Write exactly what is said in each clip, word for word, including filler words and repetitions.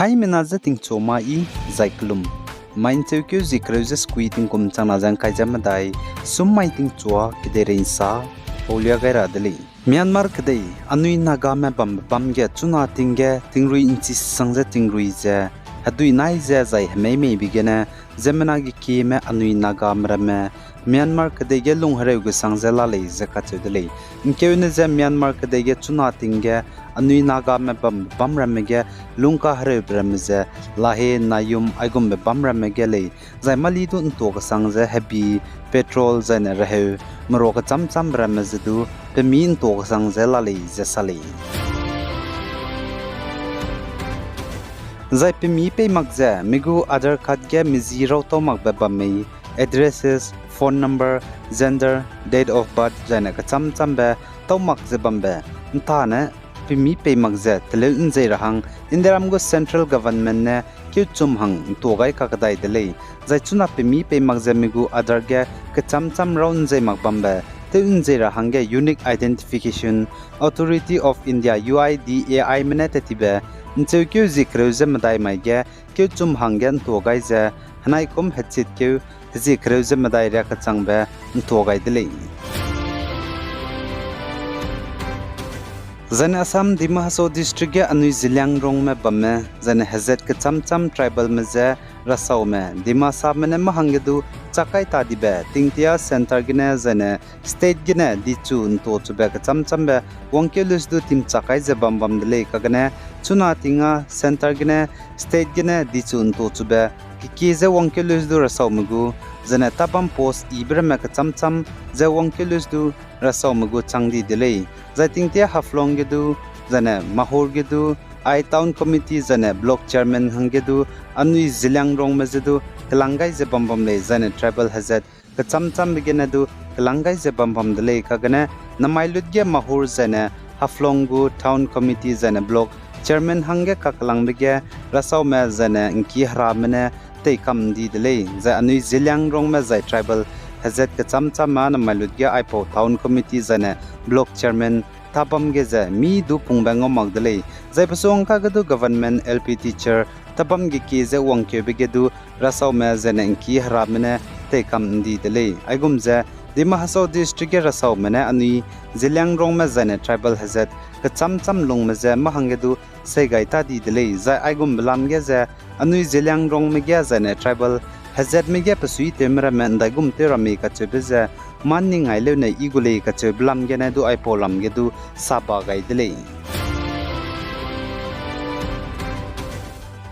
Aimena je tingchua ma i, zai kelum. Mai ’ncheukeu zie kereu ze sekui tingkum changna ze ’ngkai ze medai, sum mai tingchua kedeirei ’nsa, paulia gai ra de lei. Myanmar kedei, anui Nagame bambe bâm ge chuna ting ge tingrui ’nchi sang ze tingrui ze, hedui nai ze zai hemeimeibe gene, ziemmena gekieme anui Nagame ramme, Myanmar kedei ge lung hereu gesang ze la lei ze kacheu de lei. ’Ngkeune je Myanmar kedei ge chuna ting ge, anui Nagame bambe bâm ramme ge lung kahereube ramme ze, lahe, nayum aigumbe bâm ramme ge lei, zai mali du ’ntua kesang ze hebi, petrol, zaine reheu, merua kechâm châmbe ramme ze du, pemi ’ntua kesang ze la lei ze sa lei. Zai pemi pei mak ze, mi gu Aadhaar card ge mi zi raw tau makbe bam mei, addresses, phone number, gender, date of birth, zaine kechâm châmbe tau mak ze bambe, ’ntane pemi pei mak ze teleu ’nzei ra hang, Indiaram gu central government ne keuchum hang ’ntua gai kakdai de lei. Zai chuna pemi pei mak ze mi gu Aadhaar ge kechâm châm raw ’nzei mak bambe, tew ’nzei ra hangge Unique Identification Authority of India, U I D A I me ne tat tibe, ’ncheukeu zie kereu ze medai mai ge, keuchum hangge ’ntua gai ze, henaikum hechitkeu hezie kereu ze medai riak kechangbe ’ntua gai de lei. Zaine Assam Dima Hasao District ge anui Zeliangrongme bamme, zaine hezat kechâm châm tribalme je Rasaume, Dimasame ne mâ hangge du chak kai ta dibe, tingtia centre gene zaine state gene dichu ’ntua chube kechâm châmbe wangkeu lus du timchak kai ze bam bam de lei kagene, chuna ting â centre gene state gene dichu ’ntua chube kekie ze wangkeu lus du Rasaume gu, zaine tabam post yibe ramme kechâm châm ze wangkeu lus du Rasaume gu chang di de lei. Zai tingtia Haflong ge du, zaine Mahur ge du, ai town committee zaine block chairman hangge du, anui Zeliangrongme je du kelang gai ze bam bam lei, zaine tribal hezat kechâm châmbe gene du kelang gai ze bam bam de lei kagene, namai lut ge Mahur zaine Haflong gu town committee zaine block chairman hangge kakelangbe ge Rasaume zaine ’ngki herame ne teikam ’ndi de lei, zai anui Zeliangrongme zai tribal hezat kechâm châmme namai lut ge aipau town committee zaine block chairman tabam ge ze mi du pungbe ngau mak de lei, zai pesuang kage du government L P teacher tabam ge kie ze wangkeube ge du Rasaume zaine ’ngki herame ne teikam ’ndi de lei. Aigum ze Dima Hasao District ge Rasaume ne anui Zeliangrongme zaine tribal hezat kechâm châm lungme je mâ hangge du seigai ta di de lei, zai aigumbe lam ge ze anui Zeliangrongme ge zaine tribal hezatme ge pesuitewme ramme ’ndaigum tew ra mei kacheube ze mâ ’nning ngai leune i gu lei kacheube lam gene du aipau lam ge du saba gai de lei.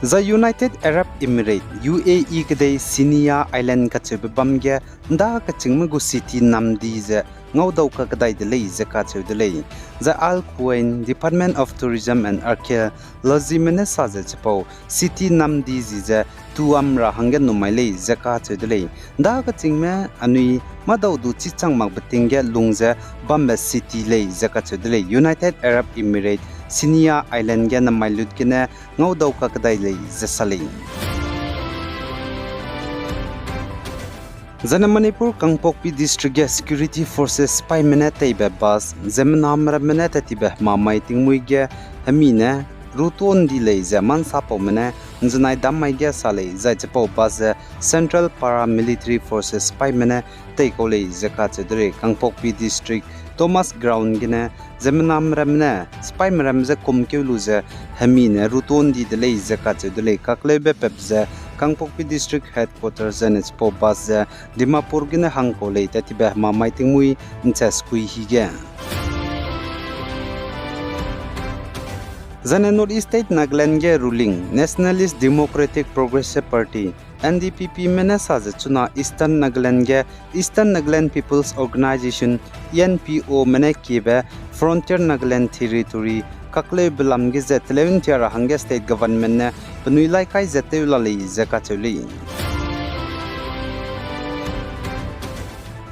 Zai United Arab Emirates, U A E kedei Sinai Island kacheube bam ge ’nda kechîngme gu city nam di ze ngaudau kakdai de lei ze kacheu de lei. Zai Al Quwain, Department of Tourism and Archaeologyme ne sa ze chipau city nam di zi ze tuam ra hangge numai lei ze kacheu de lei. ’Nda kechîngme anui mâdau du chichang makbe ting ge lung ze bambe city lei ze kacheu de lei. United Arab Emirates, Sinai Island ge namai lut gene ngaudau kakdai lei ze sa lei. Zaine Manipur Kangpokpi District ge security forces sipaime ne teibe bus, ziemmena meramme ne tat tibe hemamai tingmuî ge hemi ne rutuâ ’ndi lei ze mansapaume ne ’nzenai dam mai ge sa lei, zai chipau bus ze Central Paramilitary Forces sipaime ne teikau lei ze kacheu de lei. Kangpokpi District Thomas Ground gene ziemmena meramme ne sipaime ramme je kumkeu lu ze hemi ne rutuâ ’ndi de lei ze kacheu de lei. Kakleube pep ze Kangpokpi District Headquarter zaine chipau bus ze Dimapur gene hangkau lei tat tibe hemamai tingmuî ’nche sekui hi ge. Zaine North East State Nagaland ge ruling Nationalist Democratic Progressive Party, N D P Pme ne sa ze chuna Eastern Nagaland ge Eastern Nagaland People's Organisation, E N P Ome ne kiebe Frontier Nagaland Territory kakleube lam ge ze teleu ’ntia ra hangge state government ne penui lai kai ze tew la lei ze kacheu lei.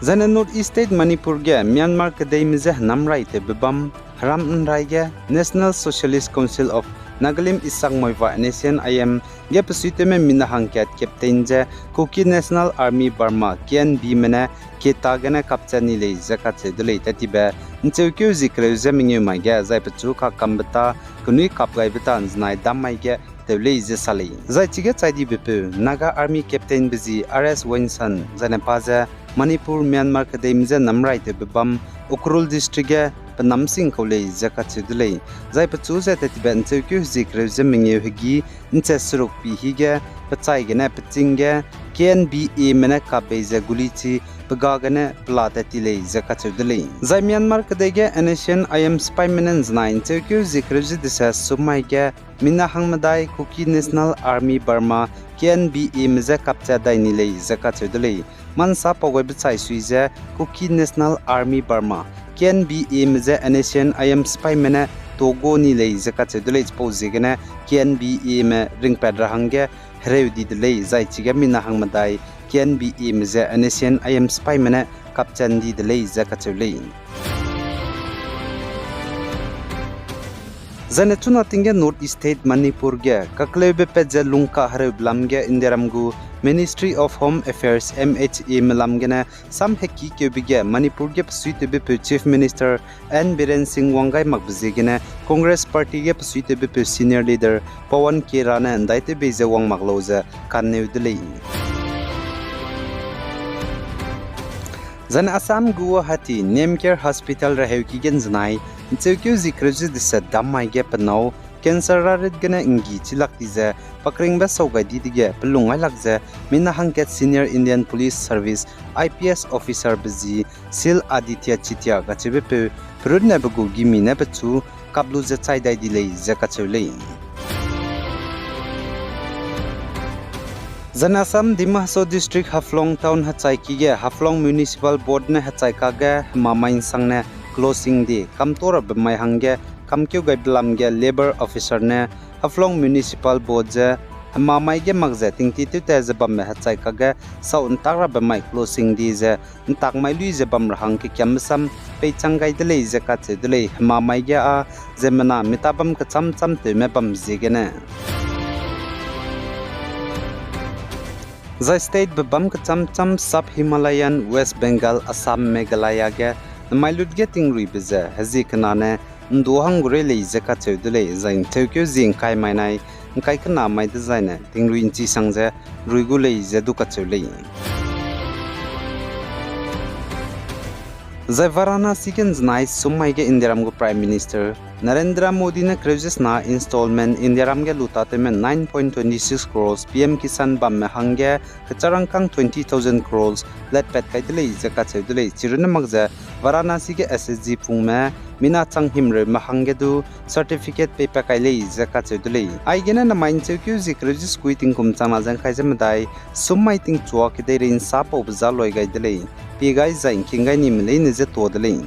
Zaine North East State Manipur ge Myanmar kedeime je henam rai tewbe bam, heram ’nrai ge National Socialist Council of Nagalim Isang Muivah, N S C N I M ge pesuitewme mina hangkat captain ze Kuki National Army Burma, K N Bme ne keta gene kapchat ni lei ze kacheu de lei tat tibe ’ncheukeu zie kereu ze mengeu mai ge zai pechu kakambe ta, kenui kap gaibe ta ’nzenai dam mai ge tew lei ze sa lei. Zai chige chai dibepeu Naga Army Captainbe zi R S Weinson zaine pa ze Manipur, Myanmar kedeime je namraitewbe bam Ukhrul District ge pe namsing kau lei ze kacheu de lei. Zai pechu ze tettibe ’ncheukeu hezie kereu ze mengeu hegî ’nche seruk pi hige pechai gene peching ge K N B Ame ne kap bei ze guli chi pe ga gene pela tat ti lei ze kacheu de lei. Zai Myanmar kedei ge N S C N I M sipaime ne ’nzenai ’ncheukeu hezie kereu ze dese summai ge mina hangmedai Kuki National Army Burma, K N B Ame je kapchat dai ni lei ze kacheu de lei. Mansa pau gai bechai sui ze Kuki National Army Burma, K N B Ame je N S C N I M sipaime ne tuâ gu ni lei ze kacheu de lei. Chipau ziegene K N B Ame ringpat ra hangge hereu di de lei, zai chige mina hangmedai K N B Ame je N S C N I M sipaime ne kapchat di de lei ze kacheu lei. Zaine chuna ting ge North East State Manipur ge kakleube pat ze lungka hereube lam ge Indiaram gu Ministry of Home Affairs, M H A me lam gene sam hekîkeube ge Manipur ge pesuitewbepeu Chief Minister N Biren Singh wang gai makbe ziegene Congress Party ge pesuitewbepeu senior leader Pawan Khera ne ’ndaitew bei ze wang mak lau ze kanneu de lei. Zaine Assam Guwahati Nemcare Hospital reheuki ge ’nzenai ’ncheukeu hezie kereu ze deset dam mai ge penâu cancer rarit gene ’nggi chilak ti ze pakringbe sau gai di dege pelung ngailak ze mina hangkat Senior Indian Police Service, I P S officerbe zi Sil Aditya Chitia kacheubepeu perutnebe gu gimi ne pechu kap lu ze chai dai di lei ze kacheu lei. Zaine Assam Dima Hasao District Haflong Town hechaiki ge Haflong Municipal Board ne hechai kakge hemamai ’nsangne closing day kamto rabe mai hangge kamkeu gaibe lam ge labour officer ne Haflong Municipal Board je hemamai ge mak ze tingtie tewtat ze bambe hechai kakge sau ’ntak rabe mai closing day ze ’ntak mai lui ze bam ra hang kekiambe sam peichang gai de lei ze kacheu de lei. Hemamai ge â ziemmena mita bam kechâm châm tewme bam ziegene. Zai statebe bam kechâm châm Sub Himalayan, West Bengal, Assam, Meghalaya ge nemai lut ge tingruibe ze hezie kena ne ’ndu hang gu rei lei ze kacheu de lei, zai ’ncheukeu zie ’ngkai mai nai ’ngkai kena mai dezaine tingrui ’nchi sang ze rui gu lei ze du kacheu lei. Zai Varanasi ge ’nzenai summai ge Indiaram gu Prime Minister Narendra Modi ne kereu ze sena installment Indiaram ge lu tatewme nine point twenty six crores P M Kisan bamme hangge kecharangkang twenty thousand crores letpat kai de lei ze kacheu de lei. Chirunne mak ze Varanasi ge S S G pungme mina chang himreume hangge du certificate peipat kai lei ze kacheu de lei. Aigene nemai ’ncheukeu zie kereu ze sekui tingkum changna ze ’ngkai ze medai summai tingchua kedeirei ’nsa paube za loi gai de lei. Pie gai zai ’ngking gai nime leine ze tuâ de lei.